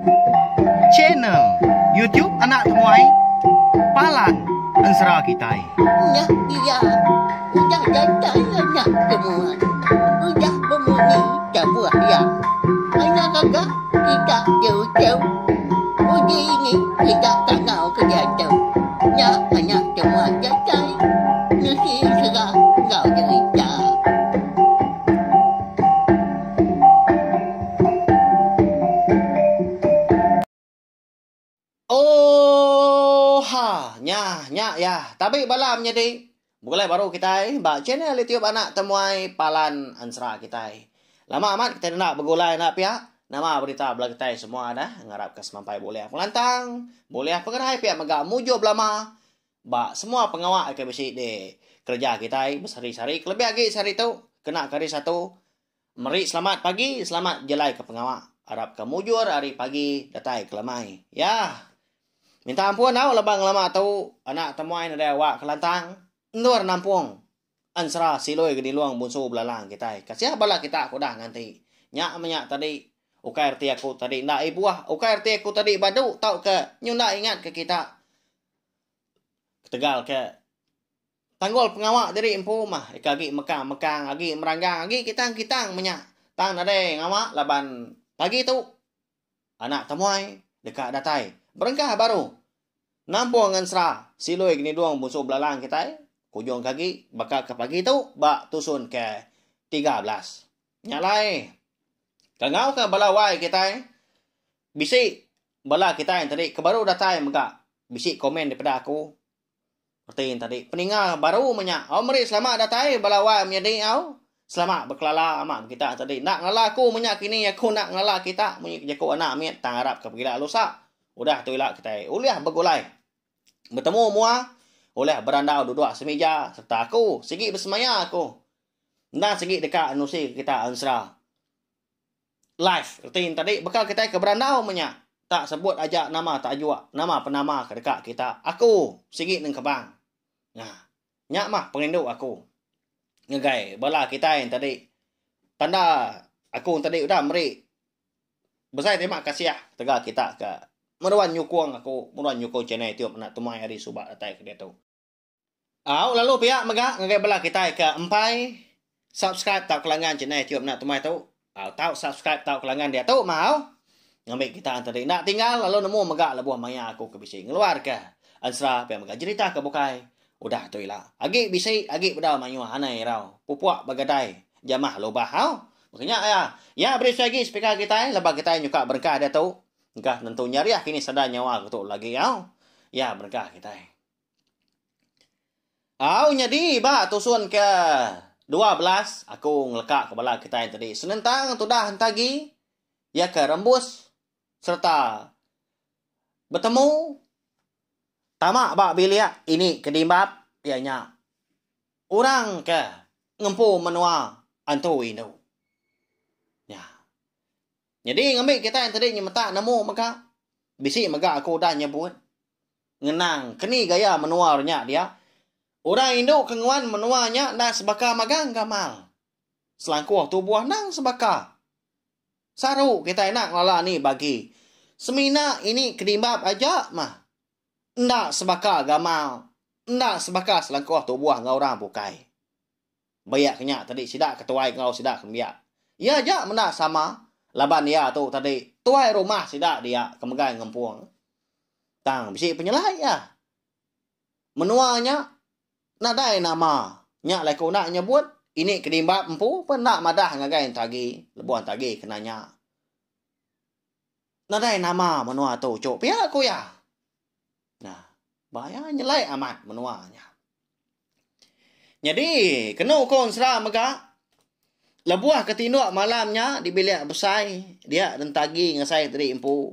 Channel YouTube Anak Temuai Palan Ensera Kitai. Nya dia udah datai anak temuai udah bemunyi tabuh iya. Anak gaga kita diuchu uji ini kita kangau ke diatu. Nya anak temuai datai nusi ensera enggau jerita. Ooha nya nya ya tabi bala menyadi begulai baru kitai ba channel youtube anak temuai palan ensera kitai. Lama amat kitai enda begulai enda pia nama berita bala kitai semua dah ngarap ka semampai bulih pengelantang bulih pengerai pia mega mujur belama ba semua pengawa ke bisi di kereja kitai besehari-sehari kelebih agi sehari tu kena ke hari satu Meri selamat pagi, selamat jelai ke pengawa. Arap ke mujur ari pagi datai ke lemai. Ya. Minta ampun au laban ngelama tu anak temuai nadai awak ke lantang endur nampung ensera silui genilung bunsu belalang kitai. Kasih bala kita ke udah nganti. Nya menya tadi ukai reti aku tadi enda ibuh, ukai reti aku tadi badu tauka nyunda ingat ke kita. Ketegal ke Tanggul pengawa diri empu mah ika agi mekang-mekang agi meranggang agi kitang-kitang menya tang nadai ngawa laban pagi tu anak temuai deka datai berengkah baru nampung ensera silui genidung bunsu belalang kitai kujung ke agi baka ke pagi tu ba tusun ke 13. Nya alai kangau ka bala wai kitai bisi bala kitai tadi ke baru datai mega bisi komen daripada aku. Reti nya tadi, peninga baru meh nya. Au meri selamat datai bala wai menyadi au. Selamat bekelala amat kita tadi. Enda ngelala aku meh nya kini aku enda ngelala kita munyi jaku anak mit tang arap ke pegila lusa. Udah tu ila kitai ulih begulai. Betemu mua, ulih berandau duduk semija sereta aku sigi besemaya aku. Enda sigi deka nusi ke kita ensera. Live reti nya tadi baka kitai ke berandau meh nya tak sebut aja nama tajuk nama penama ke deka kita aku sigi nengkebang. Nya nya mah pengerindu aku ngagai bala kitai nya tadi tanda aku nya tadi udah meri besai terima kasih ketegal kita ke meruan nyukung aku meruan nyukung channel youtube anak tumai ari suba datai ke diatu. Au lalu pia mega ngagai bala kitai ke empai subscribe tauka langgan channel youtube enda tumai tu. Au tau subscribe tauka langgan diatu mah au. Ngambi kita enti enda tinggal lalu nemu mega lebuh maya aku ke bisi ngeluarka ensera pia mega jerita ke bukai udah tu ila. Agi bisi agi bedau mayuh anai irau pupuk begadai jamah lubah au. Maka nya iya. Iya beri suai agi speaker kitai laban kitai nyuka berengkah diatu. Engka nentu nyariah kini sada nyawa aku tu lagi au. Iya berengkah kitai. Au nyadi ba tusun ke 12 aku ngeleka ke bala kitai tadi senentang tudah entagi iya ke rembus sereta betemu tama ba bilik ini ke dimbap iya nya orang ke ngempu menua antu indu. Nya. Nyadi ngambi kitai tadi nyemetak nemu mega bisi mega aku udah nyebut Ngenang keni gaya menua nya dia. Orang indu ke nguan menua nya enda sebaka magang gamal. Selangkuh tubuh endang sebaka. Saru kitai enda ngelala ni bagi. Semina ini kedimbap aja mah enda sebaka gamal, enda sebaka selangkuh tubuh enggau orang bukai. Bayak ke nya tadi sida ke tuai enggau sida ke nembiak. Iya aja menda sama laban iya tu tadi tuai rumah sida dia ke megai ngempung. Tang bisi penyelai iya. Menua nya nadai nama. Nya alai ku enda nyebut ini ke dimbap empu pun enda madah ngagai entagi lebuh entagi ke nanya. Nadai nama menua tu uchu pia ku iya. Nah, ba iya nyelai amat menua nya. Nyadi kenu ku ensera mega lebuh ke tinduk malam nya di bilik besai dia entagi ngasai diri empu.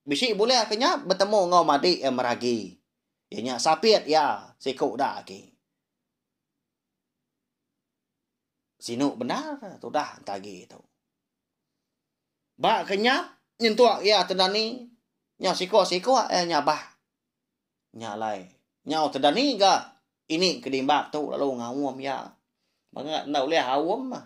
Bisi bulih ke nya betemu enggau madi iya meragi. Iya nya sapit iya siku da agi. Sinu bendar tudah entagi tu. Ba ke nya nyentuk iya tedani nyau siko-siko iya nyabah. Nya alai nyau tedani ga ini ke dimbap tu lalu ngaum iya. Bangat enda ulih aum mah.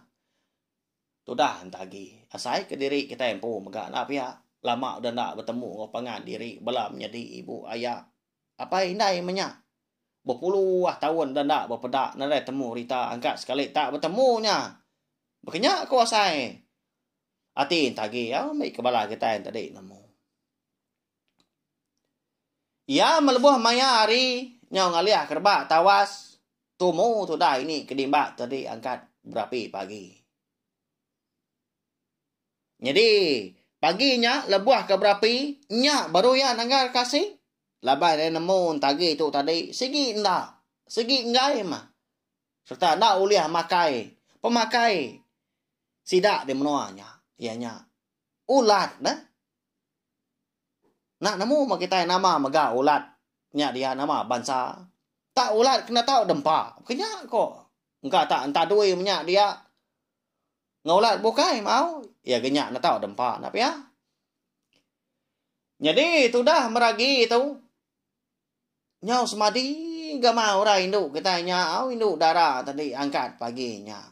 Tudah entagi asai ke diri kitai empu mega enda pia. Lama udah enda betemu enggau pangan diri bala menyadi ibu aya apai indai menya. Bepuluh taun udah enda bepeda nadai temu rita angkat sekali tak betemu nya. Baka nya ku asai ati entagi au mih ke bala kitai tadi nemu. Iya melebuh maya hari nyau ngalih kerebak tawas tumu tudah ini ke dimba tadi angkat berapi pagi. Nyadi pagi nya lebuh ke berapi nya baru iya nanggar ke asi laban iya nemu entagi tu tadi sigi enda sigi enggai mah sereta enda ulih makai pemakai sida di menua nya iya nya ulat neh. Enda nemu meh kitai nama mega ulat nya dia nama bansa. Tak ulat kena tau dempa ke nya ko. Engka tak entadui menya dia enggau ulat bukai mau iya ge nya enda tau dempa enda pia. Nyadi tudah meragi tu nyau semadi gama orang indu kitai nya au indu dara tadi angkat pagi nya.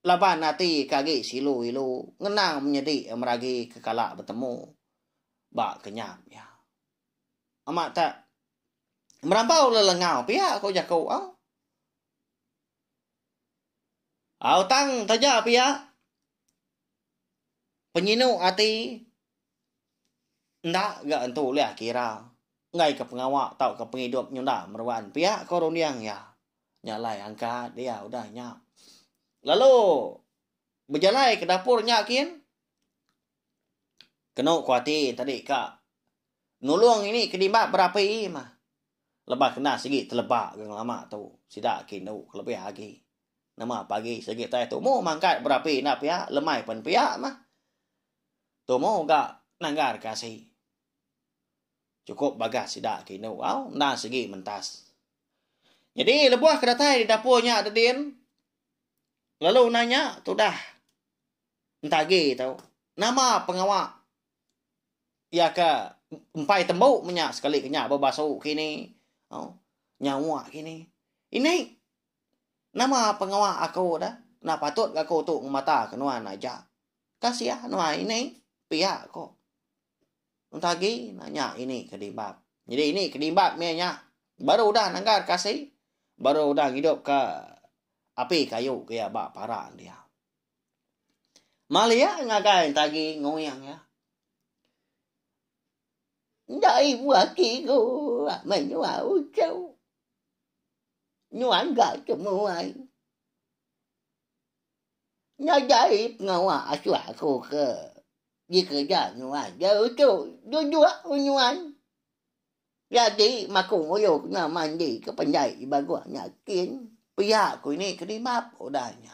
Laban ati ke agi silu-ilu ngenang menyedi meragi ke kala betemu ba kenyap iya. Amat tak merampau lelengau pia ku jaku au. Au tang taja pia penyinu ati enda ga entu ulih kira enggai ke pengawa tauka pengidup nyunda meruan pia ku runding iya. Nya alai angkat iya udah nya. Lalu bejalai ke dapur nya kin kenu ku ati tadi ka nulung ini ke dimba berapi mah. Lebuh kena sigi teleba ke ngelama tu sida ke indu kelebih agi. Nama pagi sigi tai tumu mangkat berapi enda pia lemai pen pia mah. Tumu ga nanggar ke asi. Chukup bagas sida ke indu au enda sigi mentas. Nyadi lebuh ke datai di dapur nya dedin lalu nanya tudah entagi tu nama pengawa iya ke empai tembu menya sekali ke nya bebasu kini au nyawa kini. Ini nama pengawa aku da enda patut ga aku tu ngemata ke nuan aja. Kasih nuan ini pia ko. Entagi nanya ini ke dimbap. Jadi ini ke dimbap mih nya baru udah nanggar ke asi, baru udah ngidup ke api kayu ke iya ba paran dia. Malik ngagai entagi nguing iya. Enda ibu ati ku menua uchu. Nuan ga temuai. Nadai pengawa asuh aku ke dikereja nuan jauh tu duduk nuan. Jadi maku ngulu kena mandi ke pendai baguh nya kin. Pia ku ini ke dimap udah nya.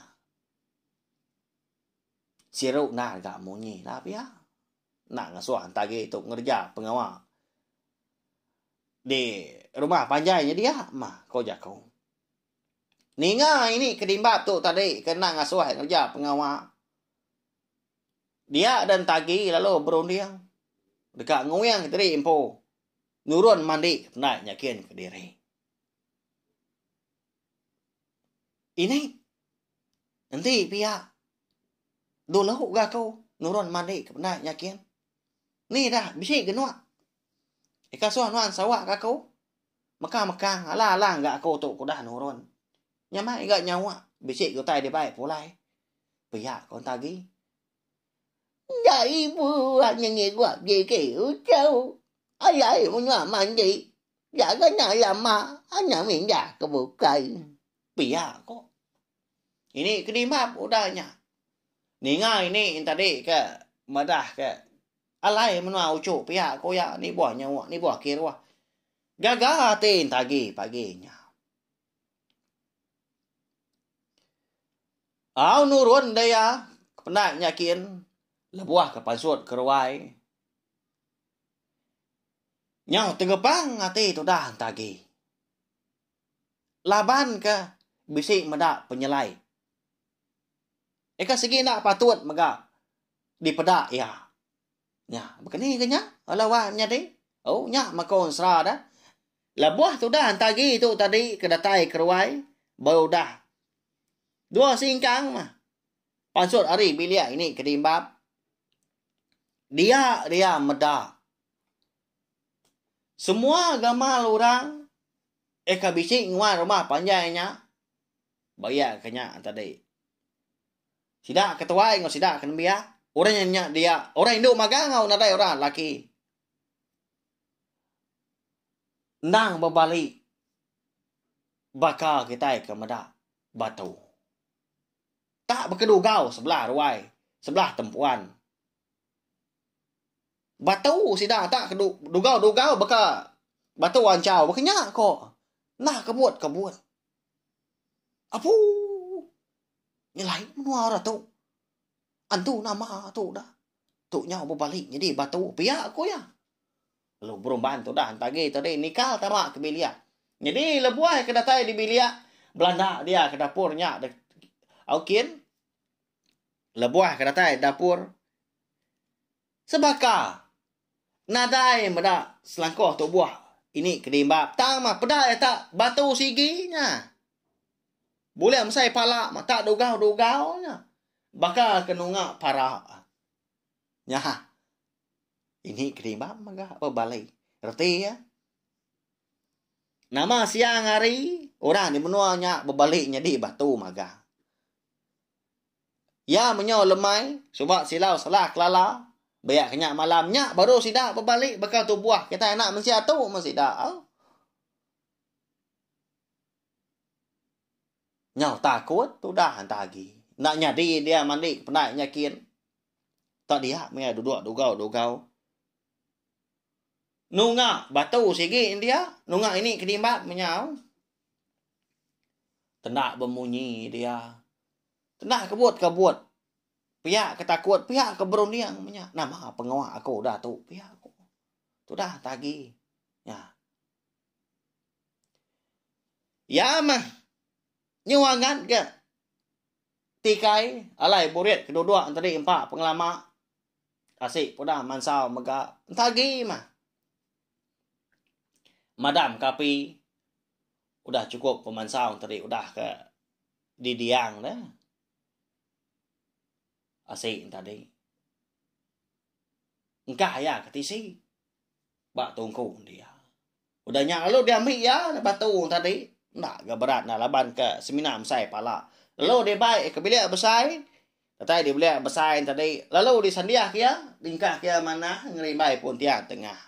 Siru endar ga munyi la pia. Enda ngasuh agi tu ngereja pengawa di rumah panjai nya dia mah ko jaku. Ninga ini ke dimbap tu tadi ke enda ngasuh ngereja pengawa. Dia dan tagi lalu berunding deka nguing diri empu nurun mandi enda nyakin kediri. Ini enti pia dulu ga aku nurun mandi ke penda nyakin. Ni dah bisi genuk. Ika suah nuan sawa ga aku. Mekang-mekang alang-alang ga aku tu udah nurun. Nyamai ga nyawa bisi ga utai dibai pulai. Pia ko Entagi. Enda ibu nyengiga diri uchu. Alai menua mandi. Jaga nya lama anang mindah ke bukai. Pia ko. Ini ke dimbap udah nya. Ninga ini tadi ke madah ke alai menua uchu pia ko iya nibuh nyawa nibuh kiruh. Gaga ati Entagi pagi nya. Au nurun deh iya ke penda nyakin lebuh ke pansut ke ruai. Nyau tegepang ati tudah entagi. Laban ke bisi meda penyelai. Eka sigi enda patut mega dipeda iya. Nya, baka ni ke nya? Alah wai menyadi. Oh, nya meko ensera dah. Lebuh tudah entagi tu tadi ke datai ke ruai, baru udah. Dua singkang mah. Pansut ari bilik ini ke dimbap. Dia dia meda. Semua gamal orang eka bisi nguan rumah panjai nya ba iya ke nya tadi. Sida ke tuai enggau sida ke nembiak, orang nya nya dia, orang indu magang enggau nadai orang lelaki. Endang bebali baka kitai ke meda batu. Tak bekedugau sebelah ruai, sebelah tempuan. Batu sida tak dugau-dugau baka batu anchau baka nya ko. Nah kebut-kebut. Apu. Nyelai menua ra tu. Antu nama tu dah. Tu nyau bebali nyadi batu pia ku iya. Lalu berumban tudah entagi tadi nikal tama ke bilik. Nyadi lebuh ke datai di bilik belanda dia ke dapur nya au kin. Lebuh ke datai dapur sebaka nadai meda selangkuh tubuh ini ke dimbap tang mah peda iya tak batu sigi nya. Bulih mesai pala mah tak dugau-dugau nya baka ke nunga para. Nya ini ke dimbap mega bebali reti iya. Nama siang hari orang di menua nya bebali nyadi batu magang. Iya menyau lemai, suba silau salah kelala, beyak ke nya malam nya baru sida bebali baka tubuh kitai anak mensia tu meh sida. Nyau takut tudah enta agi. Enda nyadi dia mandi ke pendai nya kin. Tak dia meh iya duduk dugau-dugau. Nunga batu sigi dia, nunga ini ke dimbap menyau. Tenda bemunyi dia. Tenda kebut-kebut. Pia ke takut, pia ke berunding menya. Nama pengawa aku udah tu pia ku. Tudah tagi. Nya. Ya mah. Nyu angat ke tikai alai burit ke duduk entadi empa pengelama. Asi pudah mansau mega entagi mah. Madam ke api udah chukup pemansau entadi udah ke didiang ne. Asi tadi. Engkah iya ke tisi ba tungku dia. Udah nya lalu diambi iya batu tadi. Enda ga berat enda laban ke semina mesai pala. Lalu dibai ke bilik besai. Datai di bilik besai tadi lalu disandiah ke iya, dingkah ke iya manah ngerimbai pun tiang tengah.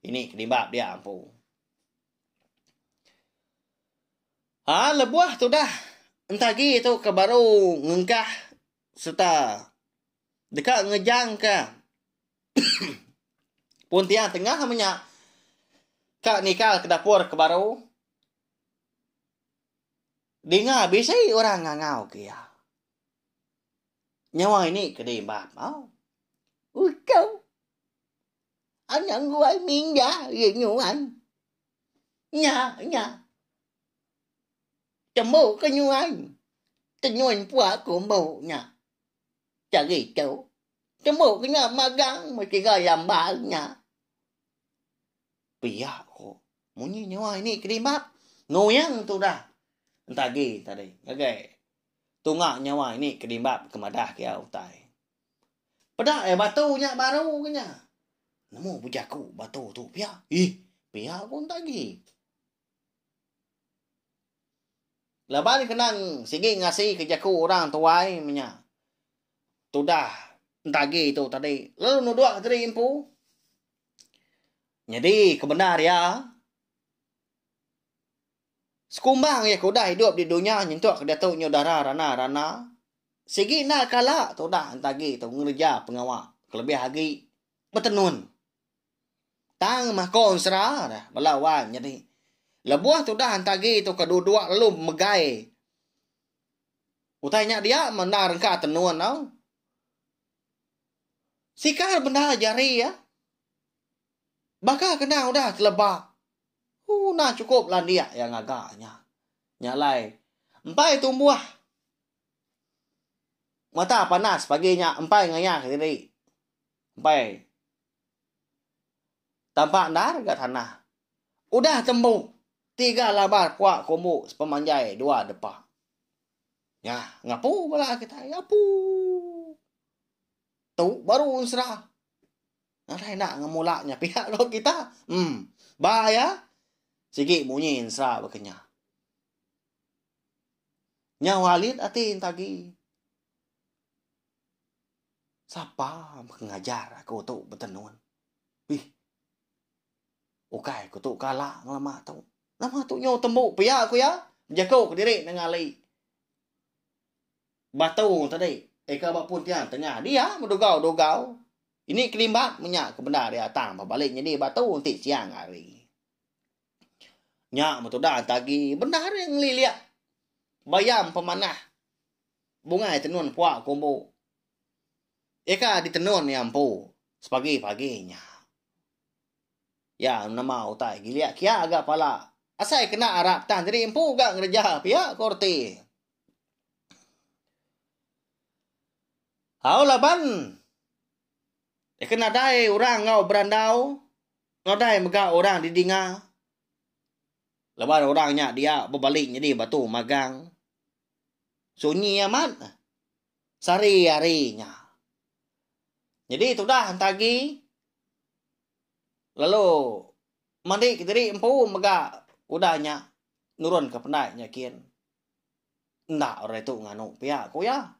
Ini ke dibap dia empu. Ha lebuh tudah entagi tu ke baru ngengkah sereta deka ngejangka pun tiang tengah menya ka nikal ke dapur ke baru dinga bisi orang ngangau ke iya. Nyawa ini ke dimbap au. Uchu. Anang guai mindah iya nyuan. Nya nya. Tembu ke nyuan. Tenun pua kumbu nya. Sehari tu. Tembu ke nya magang mestiga lambar nya. Pia ko. Munyi nyawa ini kedimbap. Nguyang tudah. Entagi tadi. Ngagai. Tunga nyawa ini kedimbap ke madah ke iya utai. Peda iya batu nya baru ke nya. Nemu bejaku batu tu pia. Ih, pia ko entagi. Laban kenang sigi ngasi ke jaku orang tuai menya. Tudah entagi tu tadi lalu nuduk diri empu. Nyadi ke bendar iya sekumbang iya ke udah idup di dunya nyentuk ke diatu nyu dara rana rana sigi enda kala tudah entagi tu ngereja pengawa kelebih agi betenun. Tang mah ko ensera dah bala wang nyadi. Lebuh tudah entagi tu ke duduk lalu megai utai nya dia meh enda rengka tenun tau. Sikar bendar jari iya. Baka kena udah teleba. Ooh enda chukup landik iya ngaga nya. Nya alai empai tumbuh mata panas pagi nya empai ngayah diri. Empai Tampak endar ga tanah. Udah tembu tiga labar pua kumbu sepemanjai dua depa. Nya ngapu bala kitai apu. Tu baru ensera. Nadai enda ngemula nya pia ko kita. Em. Ba iya sigi munyi ensera baka nya. Nyau alit ati entagi. Sapa ngajar aku tu betenun. Ih. Ukai ku tu kala ngelama tu. Nama tu nyau tembu pia ku iya bejaku kediri nengali. Batu tadi eka ba pun tiang tengah dia bedugau-dugau. Ini kelimbat menya ke bendar dia tang bebali nyadi batu enti siang hari. Nya metuda agi bendar iya ngelilik bayam pemanah bungai tenun pua kumbu. Eka ditenun iya empu sepagi-pagi nya. Iya nama utai gilik kia ga pala asai kena arap tang diri empu ga ngereja pia ko reti. Au laban deka nadai orang enggau berandau nadai mega orang didinga laban orang nya dia bebali nyadi batu magang sunyi amat sehari hari nya. Nyadi tudah enta agi lalu mandi kediri empu mega udah nya nurun ke pendai nya kin. Enda orang ditu nganu pia, ku iya.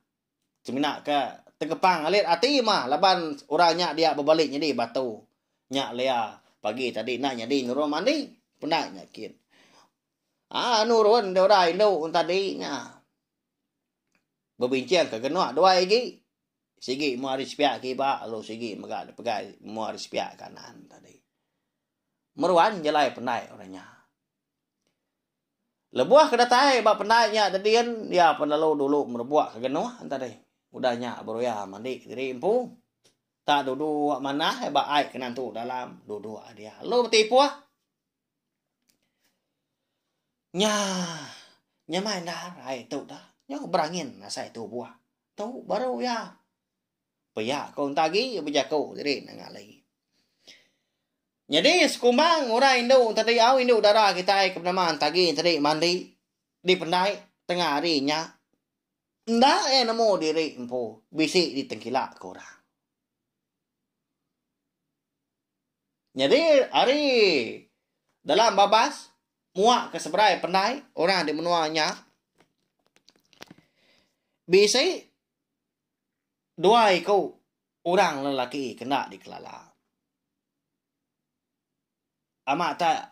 Semina ke tegepang alit ati mah laban orang nya dia bebali nyadi batu. Nya lea pagi tadi enda nyadi nurun mandi, penda nya kin. Aa nurun deh orang indu tadi nya. Bebinching ke genuk duai agi. Sigi mua ari sepiak kiba lalu sigi mega dipegai mua ari sepiak kanan tadi. Meruan jalai pendai orang nya. Lebuh ke datai ba pendai nya dedin, iya pen lalu dulu merebuk ke genuh tadi. Udah nya baru iya mandi kediri empu. Tak duduk manah ba ai ke nantu dalam duduk dia. Lalu betipuh. Nya nyamai endar ai tu dah. Nyau berangin asai tubuh. Tu baru iya. Pia ko enta agi bejaku diri nengali. Nyadi sekumbang orang indu tadi au indu dara kitai ke benama Entagi tadi mandi di pendai tengah hari nya enda iya nemu diri empu bisi ditengkila ke orang. Nyadi ari dalam babas muak ke seberai pendai orang di menua nya bisi dua iku orang lelaki kena dikelala. Amat ta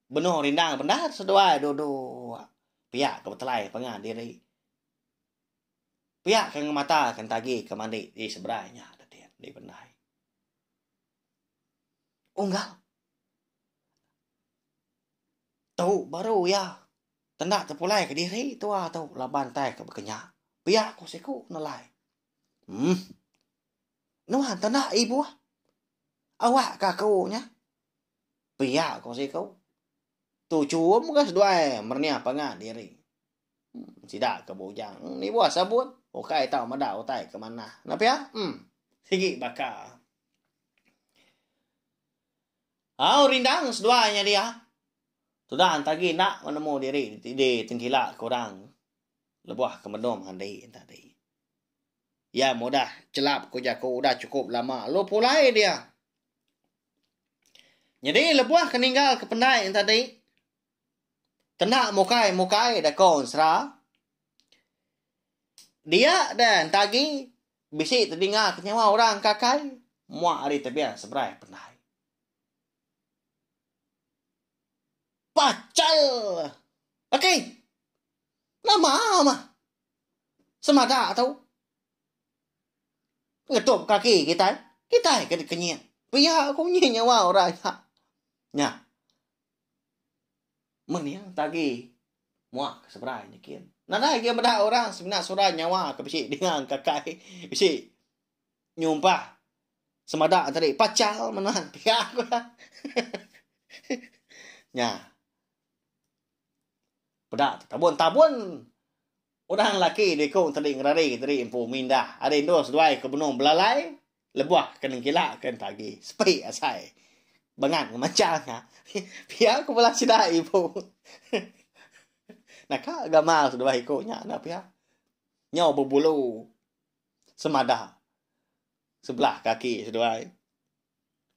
benung rindang bendar seduai duduk pia ke betelai pangan diri. Pia ke ngemata ke entagi ke mandi di seberai nya di pendai. Unggal. Tu baru iya tenda tepulai kediri tua tu laban tai ke bekenya. Pia ku siku nelai. Uhh. Nuan tenda ibuh. Awak ka aku nya. Pia ko siku. Tuchum ga seduai merenih pangan diri. Sida ke bujang nibuh sabut ukai tau meda utai ke manah. Enda pia? Em. Sigi baka. Au rindang seduai nya dia. Tudah enti agi enda menemu diri ditengkila ke orang lebuh ke mendung mandi tadi. Iya mudah chelap ku jaku udah chukup lama lalu pulai dia. Nyadi lebuh ke ninggal ke pendai nya tadi kena mukai mukai da ko ensera dia deh enta agi bisi tedinga ke nyawa orang kakai muak ari tebing seberai pendai. Pachal! Okey. Nama mah. Semada tu. Ngetup kaki kitai. Kitai ke dikenyit. Pia ku munyi nyawa orang nya. Nya. Mening tagi muak ke seberai nyikin. Nadai agi meda orang semina sura nyawa ke bisi dinga engkakai. Bisi nyumpah semada tadi pachal menuan pia ku iya. Nya. Peda tabun-tabun Orang laki diku tadi ngerari diri empu mindah ari endur seduai ke benung belalai lebuh ke nengkila ke entagi sepi asai bengat ngemanchal nya. Pia ku bala sida ibu. Naka gamal seduai iku nya enda pia. Nyau bebulu semada sebelah kaki seduai.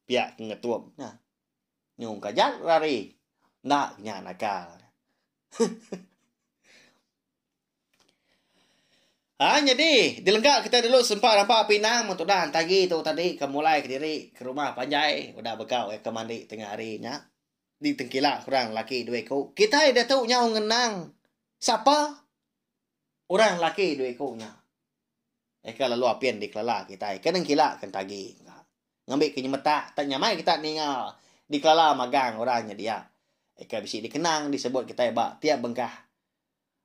Pia ke ngetup nya. Nyung kajat rari enda nya nakal. Ha nyadi dilengka kita dulu sempa rampa pinang mun tudah entagi tu tadi ke mulai kediri ke rumah panjai udah bekau iya ke mandi tengah hari nya ditengkila orang laki dua iku. Kitai diatu nyau ngenang sapa orang laki dua iku nya. Eka lalu apin dikelala kitai ke nengkila ke entagi. Ngambi ke nyemetak tak nyamai kita ninga dikelala magang orang nya dia. Eka bisi dikenang disebut kitai ba tiap bengkah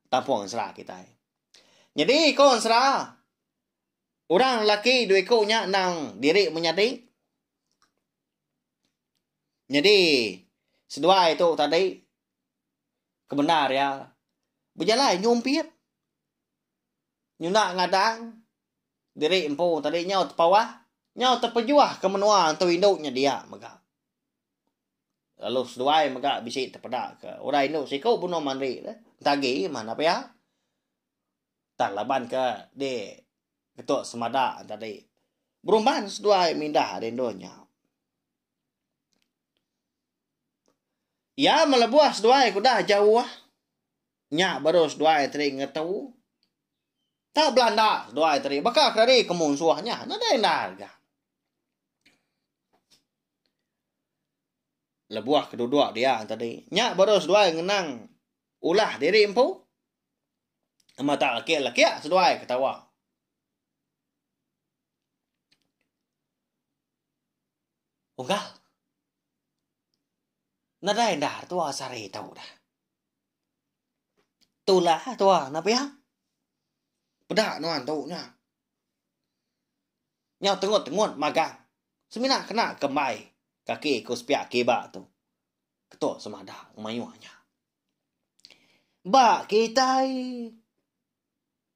tampung ensera kitai. Nyadi ko ensera, orang lelaki dua iku nya endang diri menyadi. Nyadi seduai tu tadi kebendar iya bejalai nyumpit nyunda ngadang diri empu tadi nyau tepawah nyau tepejuah ke menua entu indu nya dia mega. Lalu seduai mega bisi tepeda ke orang indu siku benung mandi deh. Entagi mah enda pia. Tang laban ke di ketuk semada tadi. Berumban seduai mindah ari endur nya. Iya melebuh seduai ke udah jauh. Nya baru seduai tadi ngetu. Tak belanda seduai tadi baka ke ari ke munsuh nya nadai endar ga. Lebuh ke duduk dia tadi, nya baru seduai ngenang ulah diri empu. Nama tak lekik-lekik seduai ketawa. Unggal. Nadai endar tua sehari tu dah. Tulah tua enda pia. Peda nuan tu nya. Nyau tengut-tengut magang. Semina kena kembai kaki ku sepiak kiba tu. Ketuk semada mayuh nya. Ba kitai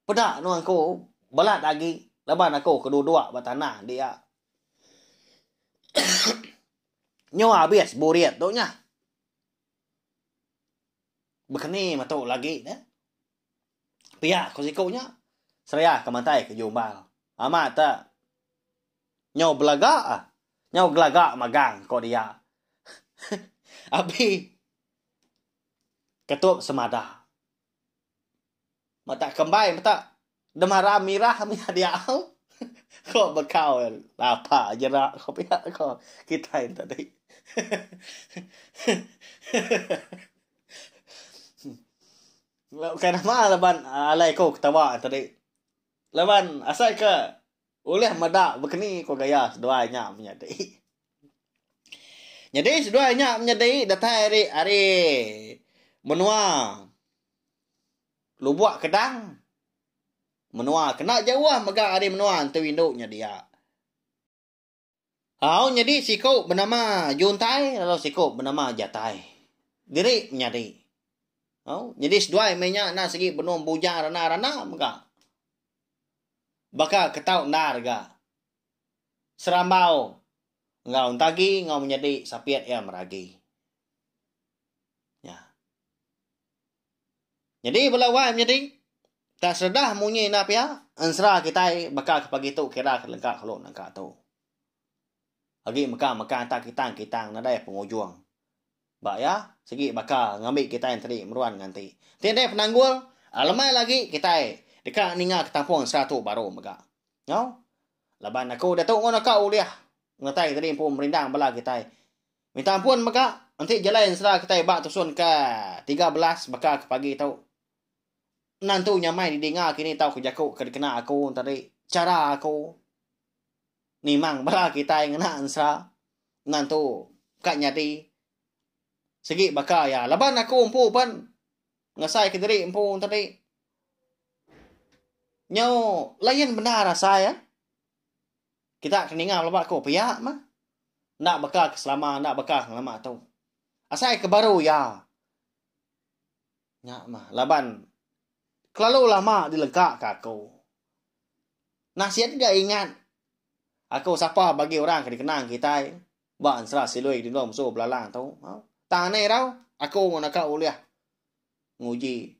peda nuan ku balat agi laban aku ke duduk ba tanah dia. Nyau abis burit tu nya. Bekeni metu lagi ne. Pia ku siku nya seraya ke mantai ke jumbal. Amat te nyau belaga ah. Nyau gelaga magang ko dia. Abi ketup semada. Mata kembai mata demara mirah mih dia. Ko bekau lapa jera ko pia ko kitai tadi. Bukai nama laban alai ku ketawa tadi. Laban asai ke ulih meda bekeni ku gaya seduai nya menyadi. Nyadi seduai nya menyadi datai ari ari menua Lubok Kedang. Menua kena jauh mega ari menua entu indu nya dia. Au nyadi siku benama Juntai lalu siku benama Jatai. Diri menyadi. Au nyadi seduai meh nya enda sigi benung bujang rana-rana mega. Baka ke tau endar ga. Serambau enggau entagi enggau menyadi sapit iya meragi. Nya. Nyadi bala wai menyadi tak seredah munyi enda pia ensera kitai baka ke pagi tu kira ke lengka kelu nangka tu. Agi meka meka tak kitang kitang nadai pengujung. Ba iya sigi baka ngambi kitai enteri meruan nganti. Enti nadai penanggul lemai lagi kitai deka ninga ke tampung ensera tu baru mega. Ngau laban aku diatu enggau naka ulih ngetai tadi empu merindang bala kitai. Minta ampun mega enti jalai ensera kitai ba tusun ke 13 baka ke pagi tu. Nentu nyamai didinga kini tauka jaku ke dikena aku tadi chara aku nimang bala kitai ngena ensera nentu ka nyadi sigi baka iya laban aku empu pen ngasai kediri empu tadi nyau lain bendar asai ah. Kita ke ninga pelaba aku pia mah enda baka ke selama enda baka ke ngelama tu. Asai ke baru iya. Nya mah laban kelalu lama dilengka ka aku. Nasit ga ingat aku sapa bagi orang ke dikenang kitai ba ensera silui dindong mesu belalang tu. Tang anai rau aku enggau naka ulih nguji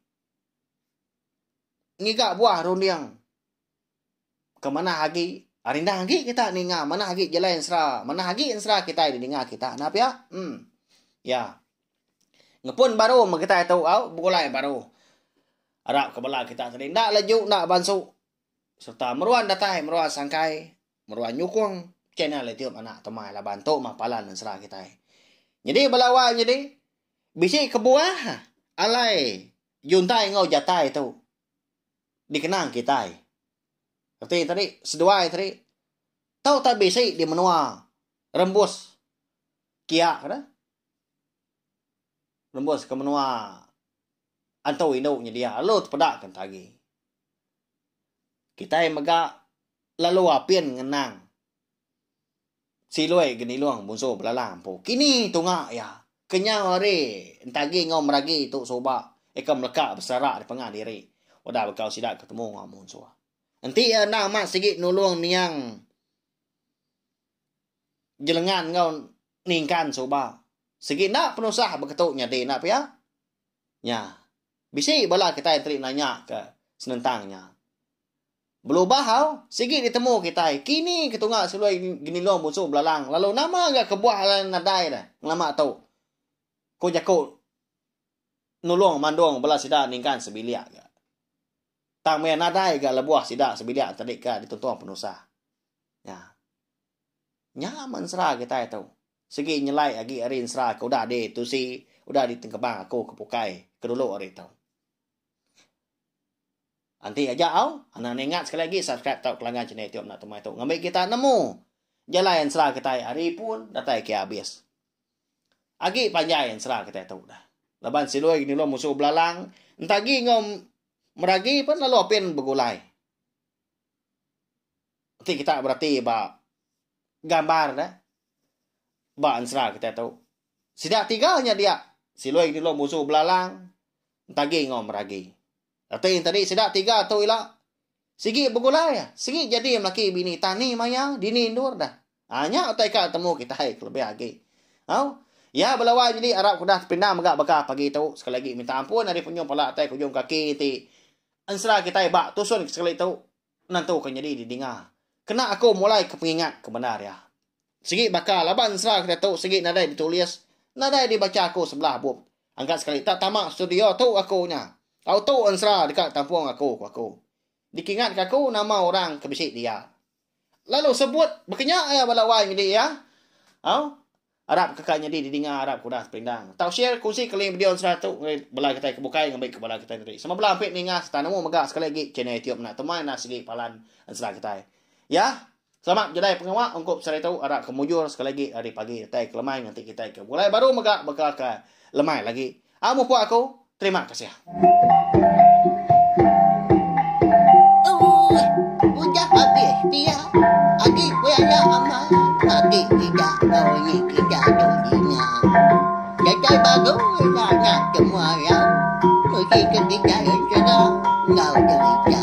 ngiga buah runding ke manah agi. Rindang agi kita ninga manah agi jalai ensera, manah agi ensera kitai didinga kita enda pia. Em. Ya. Ngepun baru meh kitai tu au begulai baru. Arap ke bala kita tadi enda leju enda bansu sereta meruan datai meruan sangkai meruan nyukung channel YouTube anak temai laban tu mah palan ensera kitai. Nyadi bala wai nyadi bisi kebuah alai juntai enggau jatai tu dikenang kitai. Reti tadi seduai tadi tau tak bisi di menua rembus kia ke rembus ke menua antu indu nyedia lalu tepeda ke entagi. Kitai mega lalu apin ngenang silui genilung bunsu belalang empu. Kini tunga iya kenyau ari entagi enggau meragi tu suba ika meleka beserak dipengan diri udah bekau sida ke temu enggau munsuh. Enti iya endang amat sigi nulung niang jelengan enggau ningkan suba sigi enda penusah beketu nyadi enda pia. Nya. Bisi bala kitai enti nanya ke senentang nya. Belubah au, sigi ditemu kitai kini ke tunga selui genilung bunsu belalang lalu nama ga kebuah alai nadai deh ngelama tu. Ku jaku nulung mandung bala sida ningkan sebilik ga. Tang meh nadai ga lebuh sida sebilik tadi ka dituntung penusah. Nya. Nya meh ensera kitai tu. Sigi nyelai agi ari ensera ke udah ditusi udah ditengkebang aku ke bukai ke dulu ari tu. Anti aja au, anang ningat sekali agi subscribe tauka langgan channel YouTube enda temai tu ngambi kita nemu jalai ensera kitai ari pun datai ke abis. Agi panjai ensera kitai tu dah. Laban silui nulung musu belalang entagi enggau meragi pun lalu apin begulai. Enti kita berati ba gambar dah ba ensera kitai tu. Sida tiga nya dia silui nulung musu belalang entagi enggau meragi. Reti tadi sida tiga tu ila sigi begulai sigi jadi melaki bini tang ni maya dini endur dah. Ha nya utai ka temu kitai kelebih agi. Au ya bala wai jadi arap ke udah tepindah mega baka pagi tu sekali agi minta ampun ari penyung pala atai ke ujung kaki ti ensera kitai ba tusun sekali tu nentu ke nyadi didinga. Kena aku mulai ke pengingat ke bendar iya. Sigi baka laban ensera kitai tu sigi nadai ditulis nadai dibacha aku sebelah bup Angkat sekali tak tama studio tu aku nya. Tau tu ensera deka tampung aku, ku aku. Dikingatka aku nama orang ke bisi dia. Lalu sebut bekenya iya bala wai nyadi iya. Au. Arap ke ka nyadi didinga arap ke udah teperindang. Tau share kunsi ke link video ensera tu ngagai bala kitai ke bukai ngambi ke bala kitai tadi. Sama bala ampit ninga sereta nemu mega sekali agi channel YouTube enda temai enda sigi palan ensera kitai. Ya. Selamat bejalai pengawa ungkup sehari tu arap ke mujur sekali agi ari pagi datai ke lemai nganti kitai ke begulai baru mega baka ke lemai lagi. Au mupuk aku, terima kasih. Ooh, udah habis pia agi belaya amat agi sida enggau ini sida tu dinga. Datai baru ila nya semua rau nusi ke kitai ensera enggau jerita.